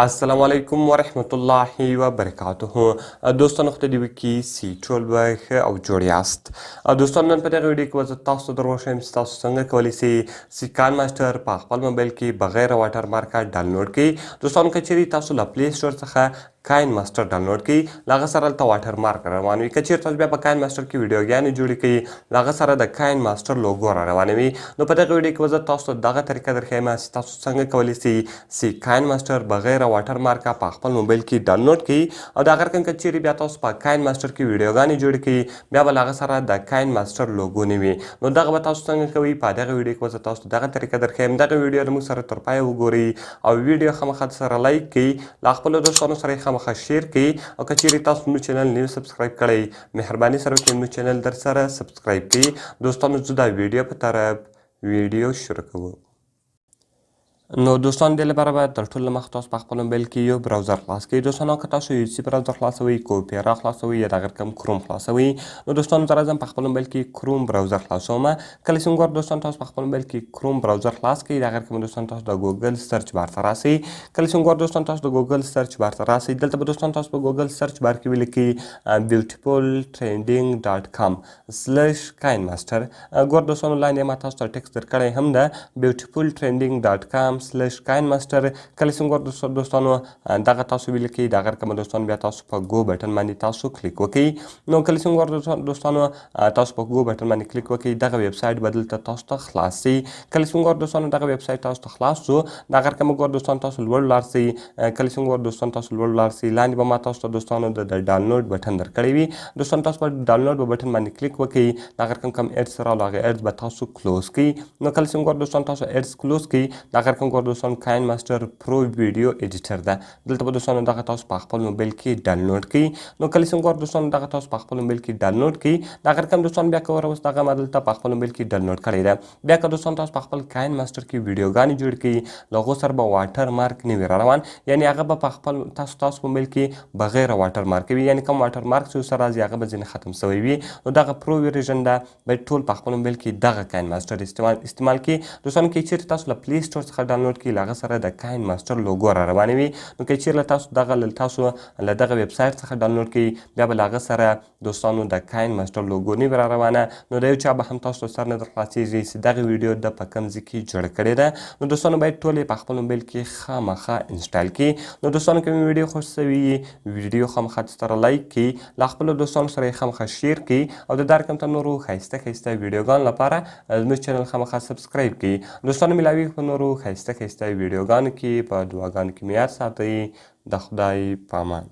السلام علیکم ورحمت الله وبرکاته. دوستانو، خدای دې وکړي سي ټول به ښه او جوړ یاست. دوستانو، نن په دغه ویډیو کې به زه تاسو ته در وښیم چې تاسو څنګه کولی شئ سي کاین ماسټر په خپل موبایل کې بغیر واټر مارکه ډاونلوډ کړئ. دوستانو، که چیرې تاسو له پلی سټور څخه کاین ماسټر ډاونلوډ کړئ، له هغه سره هلته واټر مارک روان وي. که چیرې تاسو بیا په کاین ماسټر کې ویډیوګانې جوړې کړئ، له هغه سره د کاین ماسټر لوګو را روانه وي. نو په دغه ویډیو کې به زه تاسو ته دغه طریقه درښیم چې تاسو څنګه کولی شئ چې کاین ماسټر بغیر واټر مارکه په خپل موبایل کې ډاونلوډ کړئ، او د هغه رقم که چیرې بیا تاسو په کاین ماسټر کې ویډیوګانې جوړې کړئ، بیا به له هغه سره د کاین ماسټر لوګو نه وي. نو دغه به تاسو څنګه کوئ؟ په دغه ویډیو کې به زه تاسو ته دغه طریقه درښیم. دغه ویډیو له موږ سره تر پایه وګورئ او ویډیو خامخا سره لایک کړئ، له خپلو دوستانو سره یې خامخا share کړئ، او که چیرې تاسو زموږ چینل نوی subscribe کړئ، مهرباني سره وکړئ زموږ چینل در سره subscribe کړئ. دوستانو، زه دا ویډیو په طرف ویډیو شروع کوو. نو دوستان، دې لپاره باید تر ټولو مخ تاسو په خپل موبایل کې یو browser خلاص کړئ. دوستانو، که تاسو یو سی browser خلاصوئ، که اوپیرا خلاصوئ یا دغه رقم کروم خلاصوئ، نو دوستانو، زه راځم په خپل موبایل کې کروم browser خلاصوم. کله چې وګورئ دوستان، تاسو په خپل موبایل کې کروم browser خلاص کړئ، دغه رقم دوستان تاسو د ګوګل search bar ته راسئ. کله چې وګورئ دوستان، تاسو د ګوګل search bar ته راسئ، دلته به دوستان تاسو په ګوګل search bar کې ولیکئ beautifultrending.com/KineMaster. ګور دوستانو، لاندې ما تاسو ته text درکړی هم ده، beautifultrending.com/KineMaster. کله چې وګورئ دوستانو، دغه تاسو ولیکئ، دغه رقم دوستانو بیا تاسو په go button باندې تاسو کلیک وکړئ. نو کله چې وګورئ دوستانو، تاسو په go button باندې کلیک وکړئ، دغه ویب سایټ به دلته تاسو ته خلاص شي. کله چې وګورئ دوستانو، دغه ویب سایټ تاسو ته خلاص شو، دغه رقم وګورئ دوستان، تاسو لوړ لاړ شئ. کله چې وګورئ دوستان، تاسو لوړ لاړ شئ، لاندې به ما تاسو ته دوستانو د download button درکړی وي. دوستان، تاسو په download button باندې کلیک وکړئ، دغه رقم کوم ads راغله، هغه ads به تاسو close کړئ. نو کله چې وګورئ دوستان، تاسو ads close کړئ، دغه رقم ګور دوستان، کاین ماستر pro video editor ده. دلته به دوستانو دغه تاسو په خپل موبایل کې ډاونلوډ کړئ. نو کله چې ګور دوستانو، دغه تاسو په خپل موبایل کې ډاونلوډ کړئ، دغه رقم دوستان بیا که اوس دغه ما دلته په خپل موبایل کې ډاونلوډ کړی ده. بیا که دوستان تاسو په خپل کاین ماستر کې ویډیوګانې جوړ کړئ، له هغو سره به واټر مارک نه وي روان، یعنی هغه به په خپل تاسو موبایل کې بغیر واټر مارک وي، یعنی کوم واټر مارک چې سره راځي، هغه به ځینې ختم شوی وي. نو دغه pro version ده، باید ټول په خپل موبایل کې دغه کاین ماستر استعمال کړئ. دوستانو، که چیرې تاسو له پلی سټور څخه ډاونلوډ کړئ، له هغه سره د کاین ماستر لوګو را روانه وي. نو که چیرې تاسو دغه له تاسو له دغه ویب سایټ څخه ډاونلوډ کړئ، بیا به له هغه سره دوستانو د کاین ماستر لوګو نه وي را روانه. نو د یو چا به هم تاسو ته سر نه در خلاصېږي چې دغه ویډیو د په کوم ځای کې جوړه کړې ده. نو دوستانو، باید ټول یې په خپل موبایل کې خامخا install کړئ. نو دوستانو، که مې ویډیو خوښ شوي، ویډیو خامخا سره لایک کړئ، له خپلو دوستانو سره یې خامخا share کړئ، او د دا رقم ته نورو ښایسته ښایسته ویډیوګانو لپاره زموږ چینل خامخا subscribe کړئ. دوستانو، ملاوي په نورو ښایسته ښایسته ویډیوګانو کې. په دعاګانو کې مې یاد ساتئ. د خدای په امان.